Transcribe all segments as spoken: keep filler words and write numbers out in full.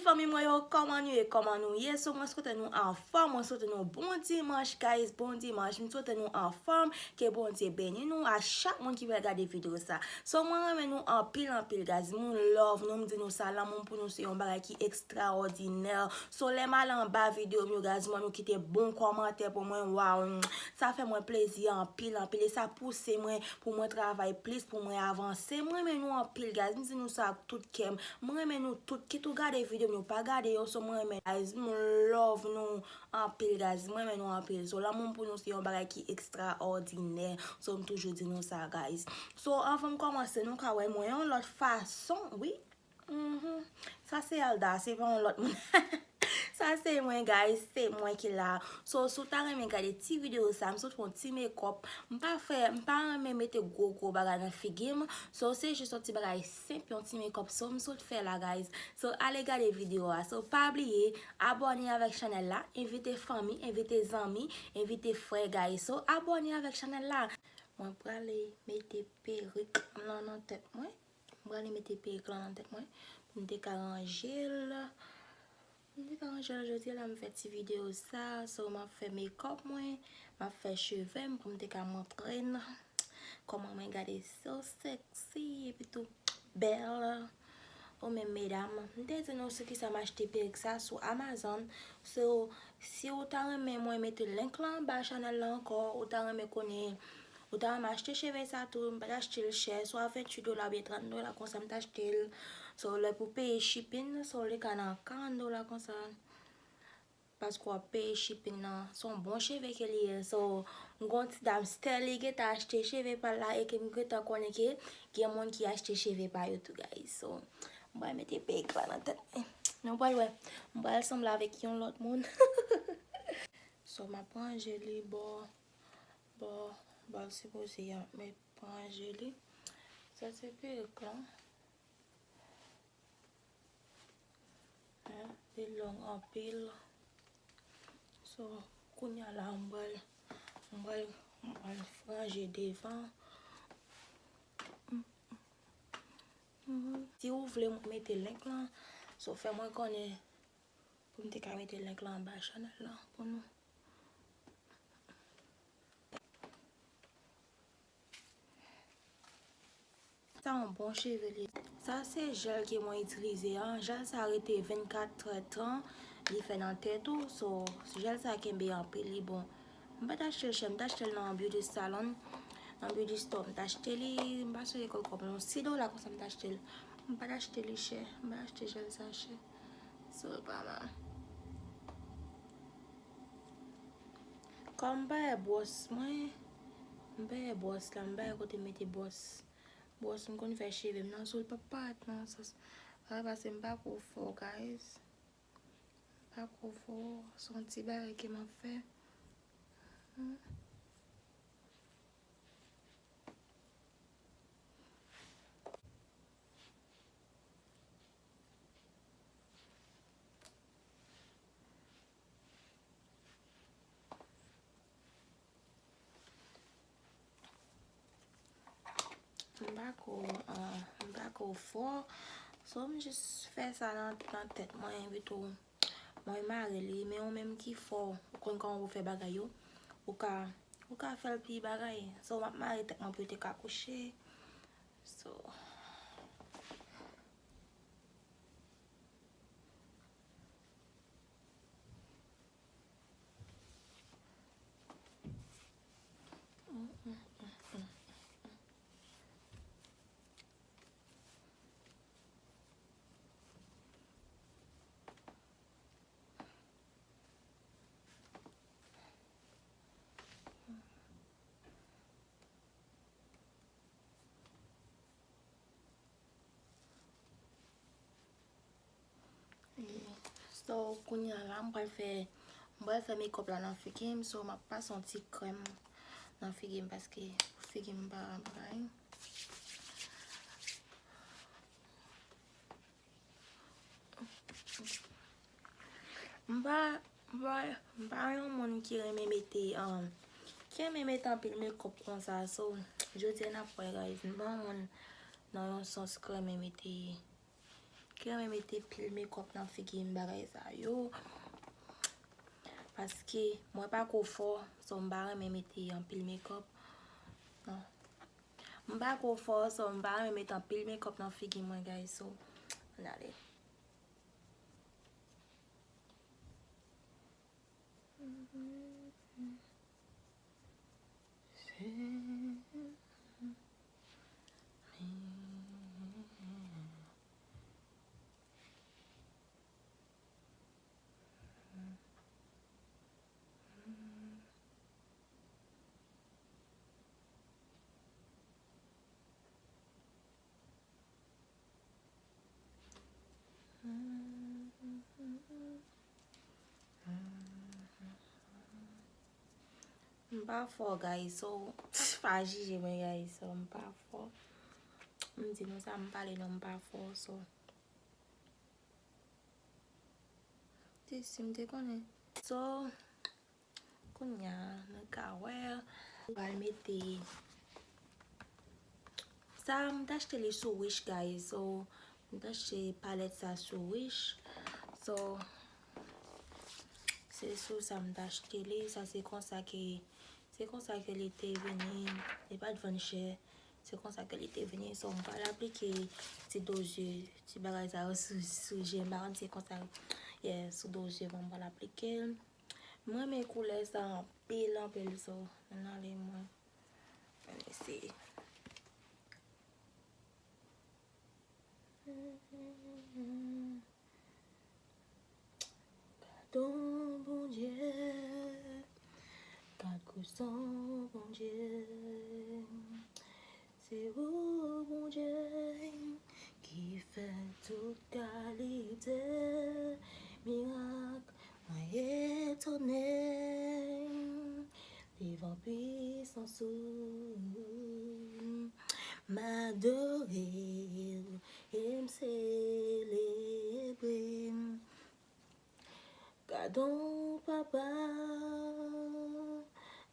Fanmi mwen yo, kòman nou ye? Kòman nou ye? So, mwen swete nou anfòm, mwen swete nou bon dimanch, guys, bon dimanch. Mwen swete nou anfòm, ke Bondye beni nou, a chak moun ki pral gade videyo sa. So, mwen renmen nou anpil, anpil, guys. Mwen love nou, m di nou sa, lanmou m pou nou se yon bagay ki ekstraòdinè. So, lè m al anba videyo m yo, guys, mwen nou kite bon kòmantè pou mwen, waw, sa fè mwen plezi anpil, anpil, e sa pouse mwen pou mwen travay plis, pou mwen avanse. Mwen renmen nou anpil, guys, m di nou sa ak tout kè m. Mwen renmen nou tout, kit ou gade videyo m yo, pa gade yo, so mwen renmen, guys, m love nou anpil, guys, mwen renmen nou anpil. So, lanmou m pou nou se yon bagay ki ekstraòdinè. So, m toujou di nou sa, guys. So, anvan m kòmanse, nou ka wè mwen yon lòt fason, wi. Mhm. Sa se Elda, se pa yon lòt moun. Sa se mwen, guys, se mwen ki la. So, si w ta renmen gade ti videyo sa, m sot fè yon ti makeup. M pa fè, m pa renmen mete gwo, gwo bagay nan figi m. So, se jis yon ti bagay senp, yon ti makeup. So, m sot fè la, guys. So, ale gade videyo a. So, pa bliye, abòne avèk chanèl la, envite fanmi, envite zanmi, envite frè, guys. So, abòne avèk chanèl la. Mwen prale mete perik lan nan tèt mwen. Mwen prale mete perik lan nan tèt mwen pou m te ka ranje l. M te ka ranje l jodi a la, m fè ti videyo sa. So, m ap fè makeup mwen, m ap fè cheve m pou m te ka montre n kòman mwen gade so sexy epi tou bèl. Ou menm medam, m te di nou sou kisa m achte perik sa sou Amazon. So, si ou ta renmen mwen mete link lan anba chanèl la ankò, ou ta renmen konnen, ou ta renmen achte cheve sa tou, m pa t achte l chè, swa venntuit dola oubyen trant dola konsa m t achte l. So, lè pou peye shipping, so, li ka nan karant dola konsa. Paske w ap peye shipping nan, se yon bon cheve ke li ye. So, m gon ti dam Sterly gentan achte cheve pa l la e ke m gentan konnen ke gen moun ki achte cheve pa yo tou, guys. So, m pral mete perik la nan tèt mwen. Nou pral wè. M pral sanble avèk yon lòt moun. So, m ap ranje li bò, bò, bò l sipoze a. M ap ranje li. Sa se perik la. Hein, li long anpil. So, kounye a la, m pral, m pral, m pral ranje devan. Si ou vle mwen mete link lan, so fè mwen konnen pou m te ka mete link lan anba chanèl lan pou nou. Sa yon bon cheve li. Sa se jèl ke mwen itilize an. Jèl sa rete vennkat trè tan. Li fè nan tèt ou. So, jèl sa kenbe anpil, li bon. M pa t achte l chè, m t achte l nan yon beauty salon. Nan beauty store, m t achte li, m pa sonje kòb kòb, yon sis dola konsa m t achte l. M pa t achte li chè, m pa t achte jèl sa chè. So, l pa mal. Kòm m pa gen bwòs mwen, m pa gen bwòs la, m pa gen kote m mete bwòs. Bwòs m konn fè cheve m nan, so l p ap parèt nan yon sans. Sa paske m pa ko fò, guys. M pa ko fò, se yon ti bagay ke m ap fè. Hmm. M pa ko, ah, m pa ko fò. So, m jis fè sa nan, nan tèt mwen, epi tou, mwen mare li, men ou menm ki fò, ou konn kòman pou fè bagay yo, ou ka, ou ka fè l pi bagay. So, m ap mare tèt mwen pou yo te ka kouche. So. So, kounye a la, m pral fè, m pral fè makeup la nan figi m. So, m ap pase yon ti krèm nan figi m paske figi m pa bay. M pa, m pa, m pa yon moun ki renmen mete, um, ki renmen mete anpil makeup konsa. So, jodi a n ap wè, guys. M pa yon moun nan yon sans ki renmen mete ki renmen mete pil makeup nan figi m, bagay sa yo. Paske mwen pa ko fò, so m pa renmen mete anpil makeup. Non. M pa ko fò, so m pa renmen mete anpil makeup nan figi mwen, guys. So, ann ale. M pa fò, guys, so, pa jije mwen, guys, so, m pa fò. M di nou sa, m pale non, m pa fò, so. Ti, si m te konnen. So, kounye a, nou ka wè. M pral mete sa, m t achte li sou Wish, guys. So, m t achte palèt sa sou Wish. So, se sou sa m t achte li. Sa se konsa ke, se konsa ke li te vini. Li pa t vann chè. Se konsa ke li te vini. So, m pral aplike ti dozye, ti bagay sa yo sou, sou je m. Pa konn se konsa, yeah, sou dozye m, m pral aplike l. M renmen koulè sa anpil, anpil, so, ann ale mwen. Ann eseye. Gadon Bondye, gad gwo san Bondye. Se ou, Bondye, ki fè tout kalite mirak. Mwen etone devan pisans ou. M adore w e m selebre. Gadon papa,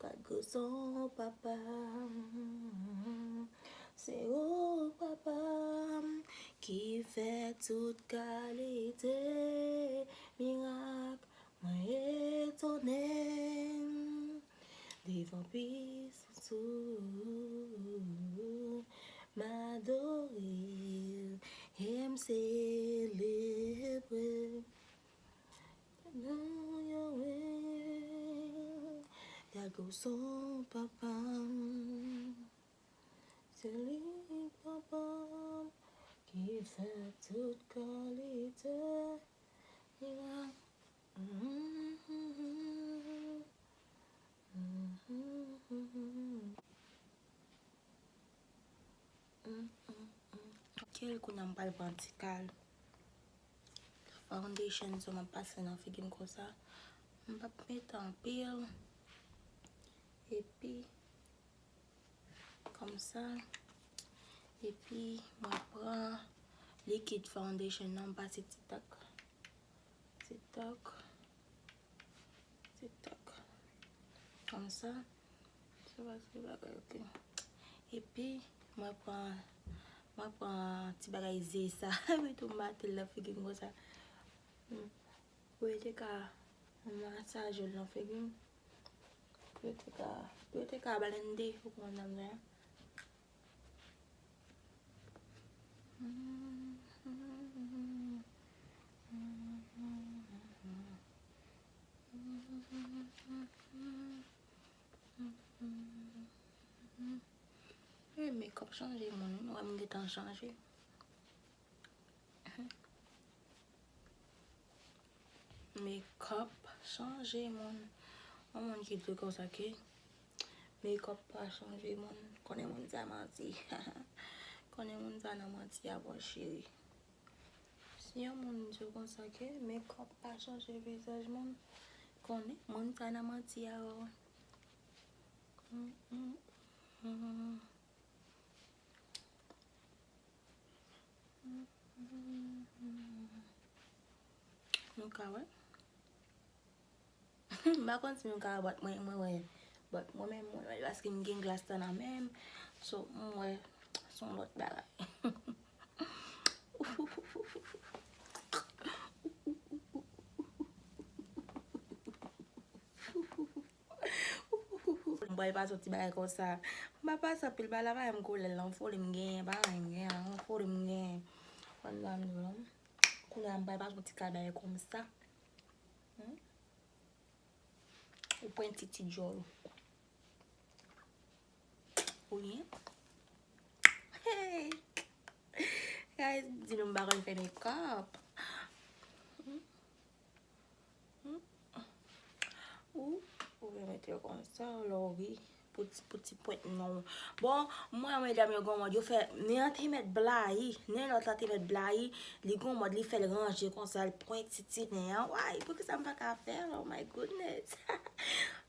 gad gwo san papa. Se ou papa ki fè tout kalite mirak. Mwen etone devan pisans ou. M adore w e m selebre. Nan yon wi, gad gwo san papa. Se li papa ki fè tout kalite mirak. Kel kounye a m pral pran ti kal foundation, so m ap pase nan figi m konsa. M p ap mete anpil. Epi, konsa. Epi, mwen pran likid foundation nan, m pase ti tak. Ti tak. Ti tak. Konsa. Sa pa se bagay, ok. Epi, mwen pran, mwen pran ti bagay ze sa. Epi tou, m mete l nan figi m konsa. Hmm. Pou yo te ka masaje l nan figi m. Pou yo te ka, pou yo te ka blende, ou konprann sa m di a? E, makeup chanje moun, wi, m wè m gentan chanje. Makeup chanje moun. Yon moun ki di konsa ke makeup pa chanje moun. Konnen moun sa manti. Konnen moun sa nan manti a, bon, cheri. Si yon moun di w konsa ke makeup pa chanje vizaj moun, konnen moun sa nan manti a, wi. Mm, mm, mm. Nou ka wè. M pa konn si nou ka wè, but mwen, mwen wè. But mwen menm, mwen wè, paske m gen glas lan nan men m. So, m wè, se yon lòt bagay. M pral pase yon ti bagay konsa. M pa pase anpil bagay la, pa yon koulè lan, foli m genyen, pa anyen m genyen, yon foli m genyen. Konn sa m di w lan. Kounye a m pral pase yon ti kal bagay konsa. Hmm? Ou pran ti ti djòl ou. Ou ye? Hey! Guys, di nou m pa konn fè makeup. Hmm? Hmm? Ou, ou vle mete yo konsa, lè w ri, pou ti, pou ti pwent non. Bon, mwen, medam yo gon mòd, yo fè, nen an te mèt blayi, nen lòt la te mèt blayi, li gon mòd, li fè l ranje konsa, l pwenti ti nen an. Why? Poukisa m pa ka fè l? Oh my goodness.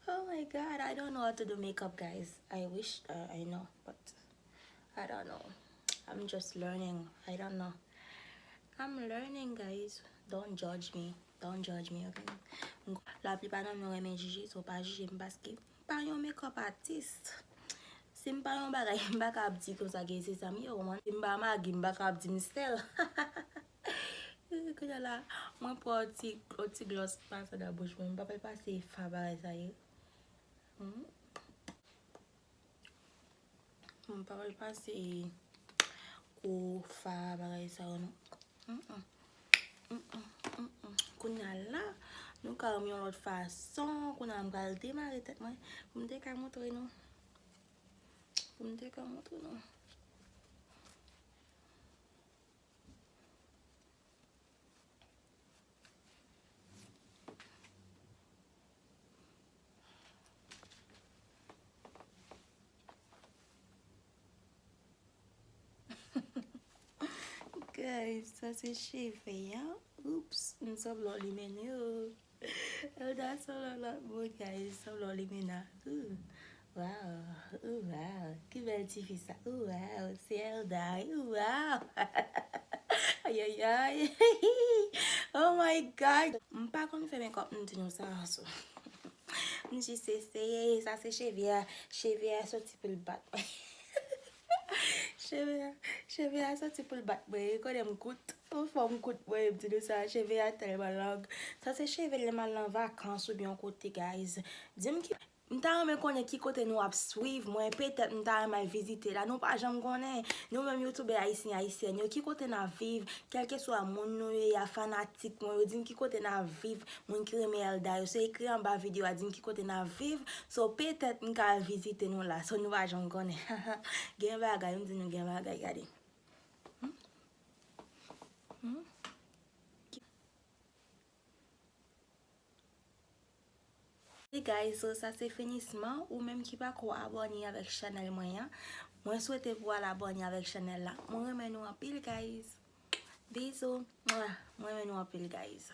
Oh my God, I don't know how to do makeup, guys. I wish uh, I know, but I don't know. I'm just learning. I don't know. I'm learning, guys. Don't judge me. Don't judge me, okay? Laplipa nan nou renmen jije, so pa jije m paske m pa yon makeup artist. Si m pa yon bagay, m pa ka ap di konsa ke se sa m ye, ou konprann? Si m pa Maggi, m pa ka ap di m sèl. Kounye a la, mwen pran yon ti, yon ti gloss pase nan bouch mwen, m pa pral pase fa bagay sa ye. Hmm? Mwen pa pral pase gwo fa bagay sa yo non. Mm, mm. Mm, mm, mm, mm. Kounye a la, nou ka wè m yon lòt fason. Kounye a m pral demare tèt mwen. Pou m te ka montre nou. Pou m te ka montre nou. Guys, sa se cheve a. Oups, m sanble yon limena. Elda sanble yon lòt moun, guys, sanble yon limena. Ooh, wow, ooh, wow. Ki bèl tifi sa. Ooh, wow, se Elda. Ooh, wow. Ayayay. Oh my God. M pa konn fè makeup, m di nou sa, so. M jis eseye, sa se cheve a. Cheve a soti pou l bat mwen. Cheve a, cheve a soti pou l bat mwen. Ou konnen m kout. Ou fò m kout mwen, m di nou sa, cheve a tèlman long. Sa se cheve lè m al nan vakans oubyen yon kote, guys. Di m ki, m ta renmen konnen ki kote nou ap swiv mwen, petèt m ta renmen al vizite la. Nou pa janm konnen. Nou menm youtubè ayisyen, ayisyèn yo, ki kote n ap viv, kèlkeswa moun nou ye a, fanatik mwen yo, di m ki kote n ap viv. Moun ki renmen Elda yo, so ekri anba videyo a, di m ki kote n ap viv. So, petèt m ka al vizite nou la. So, nou pa janm konnen. Gen bagay, m di nou gen bagay, gade. Hmm? Hmm? Hey guys, so sa se finisman. Ou menm ki pako abòne avèk chanèl mwen an, mwen swete pou w al abòne avèk chanèl la. Mwen renmen nou anpil, guys. Bizou. Mwen renmen nou anpil, guys.